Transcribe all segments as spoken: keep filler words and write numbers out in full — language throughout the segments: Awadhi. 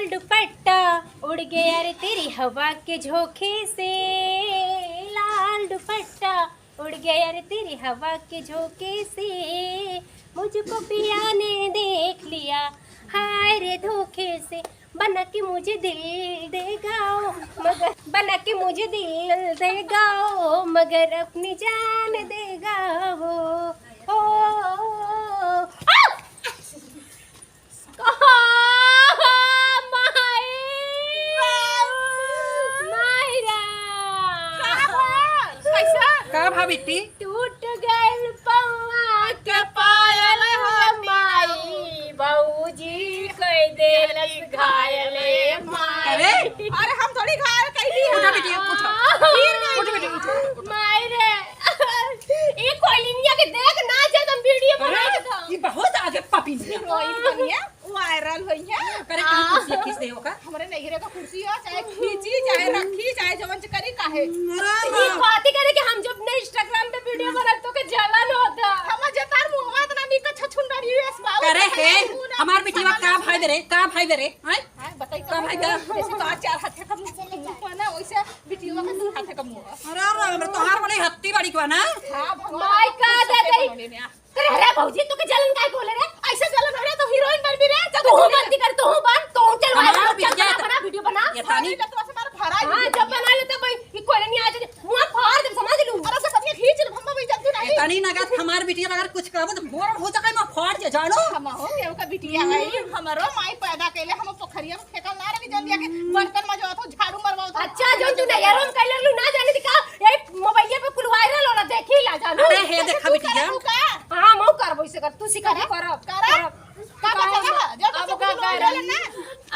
दुपट्टा उड़ गया रे तेरी हवा के झोंके से, लाल दुपट्टा उड़ गया रे तेरी हवा के झोंके से, मुझको पिया ने देख लिया हाय रे धोखे से, बना के मुझे दिल देगा वो, मगर बना के मुझे दिल देगा वो, मगर अपनी जान देगा वो। ओ, ओ, ओ, ओ। कहाँ माई? माई रे। का भल? कैसा? का भा बिट्टी? टूट गइल पौआ के पायल हो माई, भौजी कइ देलस घायल ए माई। अरे? अरे हम थोड़ी घायल कइली है। उठा बिटिया, उठा। गिर गई। उठा बिटिया, उठा, उठा। माई रे। ई कोइलिनिया के देख ना जा, तुम वीडियो अरे, बनाए दो। ई बहुत आगे पपी है। हीरोइन बनिए। वायरल होई है। करे कहाँ कुर्सी खींच दे होगा? हमरे नैहरे का कुर्सी हो, चाहे खींची, चाहे रखी, चाहे जवन च करी, काहे? अरे ई बात ही करे कि हम जब ने Instagram पे वीडियो बनाते तो के जलन होता। हम जतार मुंहवा इतना निक छछुंदर यूएस बाबू करे है। हमार बिटिया का भाई दे रे, का भाई दे रे, हैं? हाँ, बताई का भाई दे? जैसे तो आज चार हाथे का मुंह ना, वैसे बिटिया का दो हाथे का मुंह। अरे, अरे, हमरे तोहार बड़ी हत्ती बड़ी को ना। हाँ, भगवान माई का दे दे। करे, अरे भौजी, तू के जलन काहे बोले रे? ऐसे जलन हो रे, तो हीरोइन बन भी रे, जब तू तू बनती कर, तू बन, तू चल, हमार भाई, बिटिया बना, बना, वीडियो बना। ये तानी। तो हमारा भरा ही हाँ, नहीं जब है। बना लेते भाई, ये कोई नहीं आ जाए, मुंह फाड़ दे, समझ लूं। अरे से बढ़िया खींच ले, हम भी जल्दी नहीं। ये तानी नगद हमार बिटिया अगर कुछ कहबो तो बोर हो जाए, मैं फाड़ के जानो। हम हो, ये का बिटिया है, हमारो माई पैदा कैले, हम पोखरिया में फेंकल ना रही, जल्दी आके बर्तन मजवा तो, झाड़ू मरवा तो। अच्छा, जो तू नहीं यार, हम कैले लू ना जाने दिखा, ये मोबाइल पे कुल वायरल होला, देखी ला जानू। अरे हे देखा बिटिया। हाँ, मऊ करबो इसे कर, तू सिखा दे। करब, करब। करब। का बता रहा? जब अब तू का कुल करे? वायरल ना।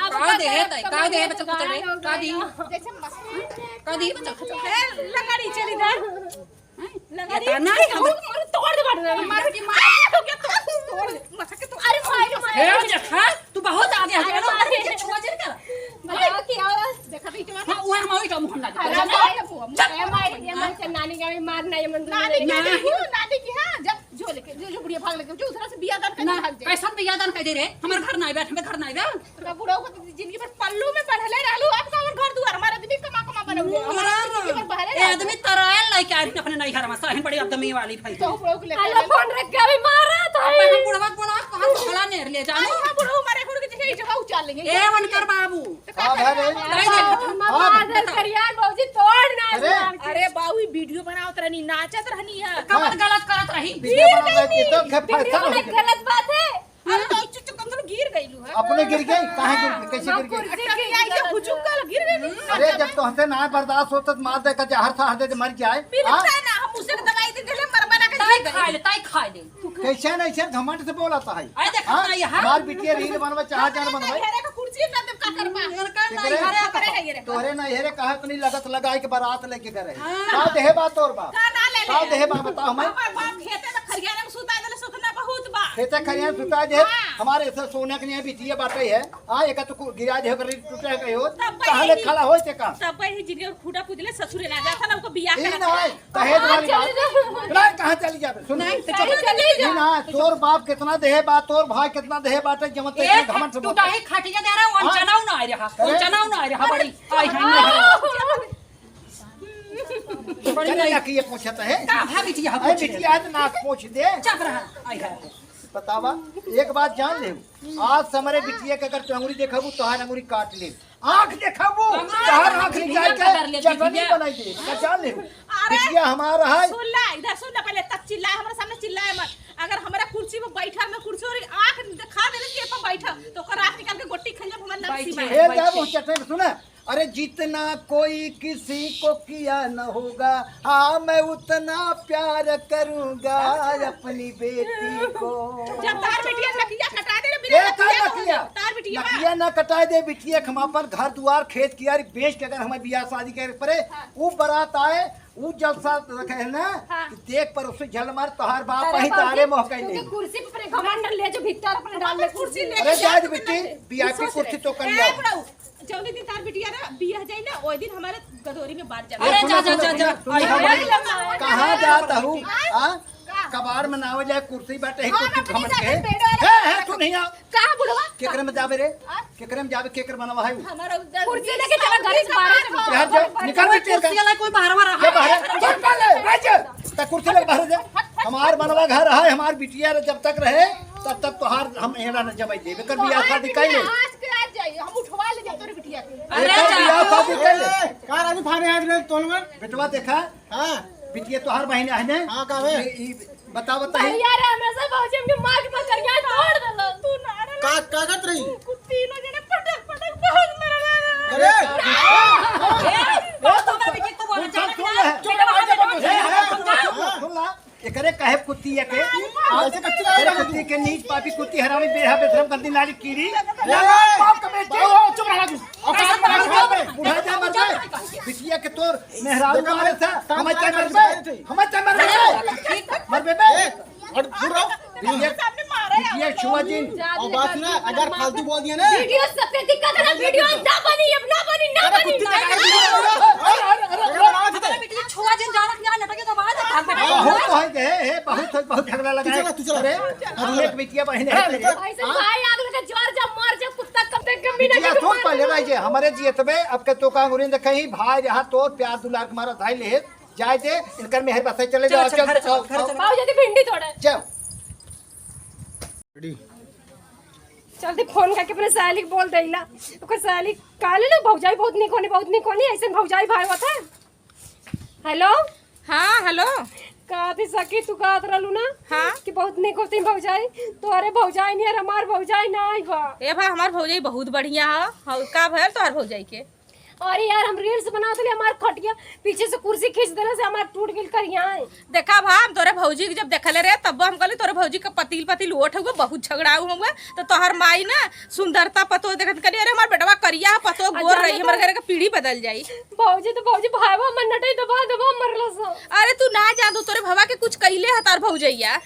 अब का का दे करे? है तै? का दे है बच्चा कुछ रे? का दी? जैसे मस- का दी बच्चा कुछ? ए, लकड़ी चली दे। लकड़ी। इतना नहीं हम मर तोड़ दे बाटू। मार की मार। तो क्या तोड़? तोड़ दे। मसा के तोड़। अरे मार, मार। हे देखा, तू बहुत आगे है। अरे मार। ये छोड़ दे कर। भला की आवाज। देखा भी तुम्हारा। हाँ, वो हम वही का मुंह ना। अरे मार। ए मार, ये मार से नानी का भी मार ना, ये मंदिर नानी में। की, नानी की, हाँ, जा, जो लेके, जो, जो बुढ़िया भाग लेके, जो उधर से बिया दान करके ना, भाग जाए। कैसन बिया दान कर दे रे? हमारे घर ना आवे, हमारे घर ना आवे। तो बुढ़ऊ को तो जिंदगी भर पल्लू में बंधले रहलू, अब का और घर दुआर हमारे आदमी कमा, कमा बनल हो। हमारे हमारा जिंदगी भर बहले ए रहलू। आदमी तरायल लइके आइल अपने नैहर में, सही बड़ी आदमी वाली भाई। तो बुढ़ऊ को लेके हेलो, आइल। फोन रख के अभी मारा था। अब हम बुढ़वा को बोला, कहाँ से भला नेर ले जानो? अरे हाँ, बुढ़ऊ हमारे गुड़ के जगह जगह उचाल लेंगे। ए, उनकर बाबू। तो का हाँ, भाई, करे? भाई। नहीं, नहीं, हाँ, हाँ, मार दे, बता। करियान भौजी तोड़ ना अरे। जान के। अरे बाबू, ई वीडियो बनावत रहनी, नाचत रहनी है। कमर हाँ। गलत करत रही। वीडियो गिर बनावत गई रही। तो खैर वीडियो फैशन हो बनाई गया। गलत बात है। अरे तो चुप, चुप, तुम दोनों गिर गई लू है। अपने गिर गई? काहे गिर गई? कैसे हम गिर गई? कुर्सी अच्छा, के ये गिर गई। हुचुक कर गिर गई। अरे जब तोहसे ना बर्दाश्त होता तो मार दे का जहर था, हर दे मर जाए। मिलता हाँ? है ना, हम उसे दवाई दे देले, मर मरा के ताई गिर गई। खा ले, ताई खा ले। कैसे न ऐसे घमंड से बोलत है? अरे देखा हाँ? ना ये, हाँ? हमार बिटिया रील बनवा चाह जान बनवाई। नैहरे का कुर्सी ना देब का करबा? हम्म, इनका एकरे नैहरे का तोहरे नैहरे कहा अपनी लगत लगाए के बारात लेके करे। हाँ। का देहे बा तोर बाप? का ना ले ले? का देहे बा बताओ मैं? हमार बाप खेते में खरियाने में सुता देले, सुतना बहुत बा। खेते खरियाने सुता दे। हाँ। हमारे ऐसे सोने के लिए बिटिया बाटे है। हाँ, एक तो कु-, गिरा दे ओकर टूटे है कहियो। तब कहाँ ले भाई खड़ा होए ते का? तब भाई जिनके खूटा पूजले ससुरे ना जाता ना, उनको बियाह ई करा ना दे। है। दहेज वाली बात। चली जाओ। ना, कहाँ चली जाबे? सुन। नहीं, तो चली, चली जाओ। ना, तोर बाप कितना देहे बा, तोर भाई कितना देहे बाटे, जवन ते ए, इतना घमंड से तू बोलता। डाही खटिया दे रहा, हाँ? अनचनाऊ ना आ रहा, अरे। अनचनाऊ ना आ रहा, बड़ी। आई है, नहीं है। बड़ी चले नहीं। ना कि ये पूछता है। का भाभी जी, यहाँ अरे पूछ ले। बिटिया है तो नाक पूछ दे। चुप रहा, आई है। बतावा, एक बात जान ले, आज से हमरे बिटिया के अगर तू अंगुरी देखबू, तोहार अंगुरी काट ले। आँख देखाबू, अंगुरी तोहार आँख बिटिया निकाल के कतर ले, चटनी बिटिया। बनाई दे। का जान ले? अरे, बिटिया हमार है। सुन ला, इधर सुन ला, पहले तक चिल्लाए, हमारे सामने चिल्लाए मत। अगर हमारा कुर्सी पे बैठा, मैं कुर्सी और आँख दिखा देले कि ये पे बैठा, तो ओकर आँख निकाल के गोटी खा ले, हमार नाम बैठे, सीमा है। खेल जाए वो बैठे। चटनी में, सुना? अरे, जितना कोई किसी को किया न होगा, हाँ, मैं उतना प्यार करूँगा अपनी बेटी को। जब तार बिटिया नकिया कटा दे, बिना ए, का नकिया नकिया? तार बिटिया। नकिया ना कटाए दे, बिटिया, हम अपन घर दुआर, खेत कियारी बेच के अगर हमें बियाह शादी करे पड़े, हाँ। वो बारात आए, वो जलसा रखे है ना, हाँ। कि देख पर उससे झल मार, तोहार बाप अरे ही तारे बाबूजी, मोह कहीं तू तो नहीं। कुर्सी पे अपने घमंड ले जो भीतर अपने डाल ले कुर्सी। अरे, जा दे बेटी, वीआईपी कुर्सी तो कर ए, लिया। बुढ़ऊ, जौने दिन तार बिटिया ना बियाह जाई ना, ओए दिन हमारे गदोरी में बांट जाबे। अरे, जा, जा, जा, जा। सुन, सुन, आई, सुन, आई, सुन, आई। कहाँ जात हूँ? हाँ? हाँ? का? कबाड़ में ना हो जाए, कुर्सी बाटे है, हाँ, कुर्सी ना, घमंड के। पेड़ वाला हे, हे, तू नहीं आओ। कहाँ बुढ़वा? केकरे में जाबे रे? हाँ? केकरे में जाबे, केकर बनवा है उ? हमारा उधर कुर्सी लेके चला, घर से बाहर से बाहर चल। निकल बेटी, कुर्सी वाला कोई बाहर वाला क्या बाहर है? चल पहले, बैठ जा। त कुर्सी लेके बाहर जा। हमार बनवा घर है, हमार बिटिया रे जब तक रहे, तब तक तोहार हम एड़ा न जमाई देबे। कर बियाह शादी कर ले। आज के आज जाइए, हम उठवा ले जाए तोरे बिटिया के। अरे कर बियाह शादी कर ले। ए, का राजू फाने आज ले तोल में? बेटवा देखा, हाँ। बिटिया तोहार बहिन है ने? हाँ, का बे? ई, ई बता, बता ही। भैया रे, हमेशा भौजी हमके मार के मार करिया तोड़ देला। तू ना रे। का, का करत रही? कुछ तीनों जने पटक, पटक बहुत मरला। अरे! ए, बहुत होता बेटी, तू बोल, सुन, सुन, सुन, सुन, सुन, सुन, सुन, सुन, सुन, सुन, सुन, एकरे कहे कुत्ती है के? ऐसे कच्ची एकरे कुत्ती के नीच पापी कुत्ती हरामी बेहा बेशरम गंदी नाली कीड़ी। ए, बाप का बेटी। बाबू, चुप रहा तू। अब ऐसा बात मत कर। बुढ़ा जा मर गए। बिटिया के तोर मेहरारू मारे था। हमें क्या मर गए? हमें क्या मर गए? मर बे बे। ए, हट, दूर रहो। बिटिया, बिटिया छुआ जिन। और बात सुना, अगर फालतू बोल दिया ना। वीडियो सबके दिक्कत है ना, वीडियो ना बनी, अब ना बनी, ना अरे बनी, कुत्ती ना का बनी। अरे, अरे, अरे, अरे, अरे, अरे, बिटिया छुआ जिन, जाना कि यहाँ नटके तो बाहर भाग बेटा। बहुत तो है, हे, हे, बहुत, बहुत झगड़ा लगा तू चला, है। तू चला। अरे, हाँ, हम चला। एक बिटिया बहन है हाँ, तेरे। निकल। ऐसे हाँ? भाई आग लगा जोर जा, मर जा, कुत्ता कब तक गम्मी ना बिटिया के सुन मार पहले दे। भाई जे, हमारे जियत में अब के तो का अंगुरी देखे ही, भाई रहा तो प्यार दुलार के मारा धाई ले, जाए दे, इनकर मेहर बसाई चले चलो, जाओ, चल, चल, घर चलो, चल, घर चलो। चलो। बाबूजी, भिंडी तोड़े। जाओ। रेडी। जल्दी फोन करके अपने साली के बोल देला। ओकर साली काले ना भौजाई बहुत निक होनी, बहुत निक होनी, ऐसे भौजाई भाई होता है। हेलो। हाँ, हेलो। का थी सखी, तू कहत रहलू ना हाँ। कि बहुत निक होती भौजाई, तोहरे भौजाई नहीं, हमार भौजाई ना आई बा। ए भाई, हमार भौजाई बहुत बढ़िया है। हाँ, का भयल तोहर भौजाई के? अरे यार, हम reels बनावत रहे, हमार खटिया पीछे से कुर्सी खींच देले से हमार टूट गइल करिया। देखा भा, हम तोरे भौजी के जब देखले रहे, तब हम कहली, "तोरे भौजी के पतील पतील ओठ हुए, बहुत झगड़ाऊ हुए।" तो तोहर माई ना सुंदरता पतो देखत कहली, "अरे, हमार बेटवा करिया है, पतो गोर रही, हमार घर के पीढ़ी बदल जाई।" भौजी तो भौजी, भाईवा मन नटई दबा दबा मरला सा। अरे, तू ना जान, तू तोरे भवा के कुछ कइले है तार भौजैया।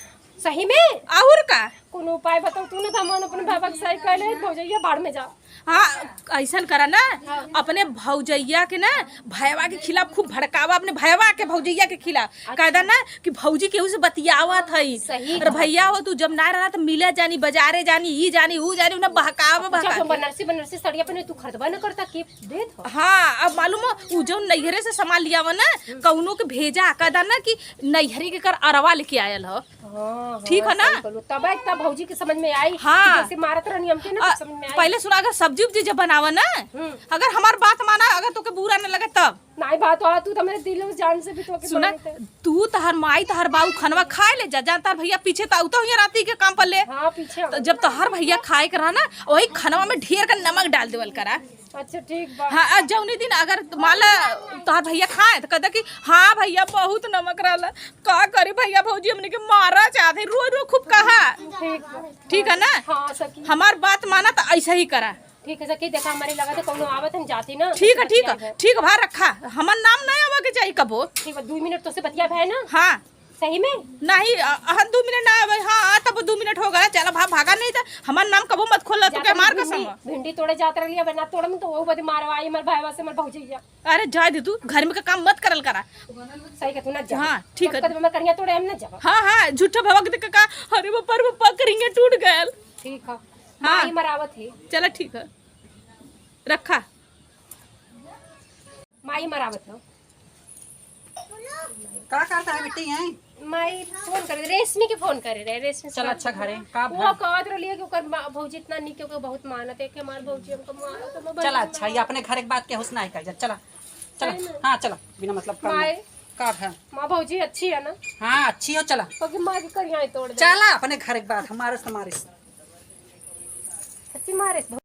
सही में? और का? कोनो उपाय बताओ तू ना, तो हम अपने बाबा के सही कहले, भौजैया बाढ़ में जा। हाँ, ऐसन करा ना, हाँ। अपने भौजैया के ना, भयवा के खिलाफ खूब भड़कावा, अपने भयवा के भौजैया के खिलाफ। अच्छा। कह दा ना कि भौजी केहू से बतियावत हई। सही अरे बात। भैया हो, तू जब ना रहला तो मिले जानी, बाजारे जानी, ई जानी, ऊ जानी, उन्हें बहकावा, अच्छा, बहका तो के। बनारसी, बनारसी साड़िया पहने तू खरीदबा न करता कि देत हो? हाँ, अब मालूम हो, उ जो नैहरे से सामान लियावा ना, हम्म। कौनो के भेजा, कह दा ना कि नैहरे के कर अरवा लेके आयल हो। हाँ, ठीक हाँ, है ना? सही कहलू। तब, तब भौजी के समझ में आई हाँ। कि जैसे मारत रहनी हमके ना, अ, तब समझ में आई। पहले सुना, अगर सब्जी उब्जी जब बनावा ना, हम्म। अगर हमार बात माना, अगर तोके बुरा न लगे तब। नाई बात हो, तू तो मेरे दिल और जान से भी तोके सुना, मानत है। तू तहर माई तहर बाऊ खनवा खाए ले जा, जा तहर भैया पीछे तो उतो हुआ राती के काम पर ले। हाँ, पीछे तो आओ। जब तहर भैया खाए के रहा ना, वही खनवा में ढेर का नमक डाल देवल करा। अच्छा, ठीक बा। हाँ, आ जौनी दिन अगर मान ला तोहार भैया खाए तो कहता कि हाँ भैया बहुत नमक रहला, का करी भैया भौजी हमनी के मारा चाहत है, रोज रोज खूब कहा। ठीक बा। ठीक है ना? हाँ, सखी। हमार बात माना तो ऐसा ही करा। ठीक है सखी, देखा हमारी लगा तो कौनो आवत हम जाती ना। ठीक है, ठीक है, ठीक है, भाई रखा, हमार नाम नहीं आवे के चाहिए कबो। ठीक बा, दो मिनट तो से बतिया भाई ना। हाँ। सही में? नहीं, अ-, अहन दो मिनट ना आवे। हाँ, तब दो मिनट हो गया। चला भा-, भागा नहीं तो हमार नाम कबो मत खोल, तू जात के मार रही कसम। भिंडी, भिंडी तोड़े जात रहली, अब ना तोड़म तो वो बदे मारवाई हमार भाईवा से, हमार भौजैया। अरे जाए दे तू, घर में का काम मत करल करा। सही कहत हूँ, ना जा। हाँ, ठीक है। कब हमार करिया तोड़े हम ना जाब। हाँ, हाँ, झूठा भवा के देख का, अरे बाप रे बाप, करिया टूट गयल। ठीक है। हाँ। माई मरावत है। चला ठीक है, रखा। माई मरावत हो। का करता है बेटी यहीं? माई फोन करे, रेशमी के फोन करे रहे, रेशमी से चल बात अच्छा करे। घरे, का वो भा- कहत रहलिए कि ओकर मा-, भौजी इतना निक है, ओकर बहुत मानत है, कि हमार भौजी हमको मारत है, मैं चला बहन अच्छा, ये अपने घर एक बात के हुस्न है कर जा, चला, चला। सही में? हाँ, चला, बिना मतलब काम माई। का है? माँ भौजी अच्छी है ना? हाँ, अच्छी हो, चला। ओके, माँ के करिया ही तोड़ दे। चला, अपने घर एक बात, हमारे से, हमारे से। सच्ची मारे।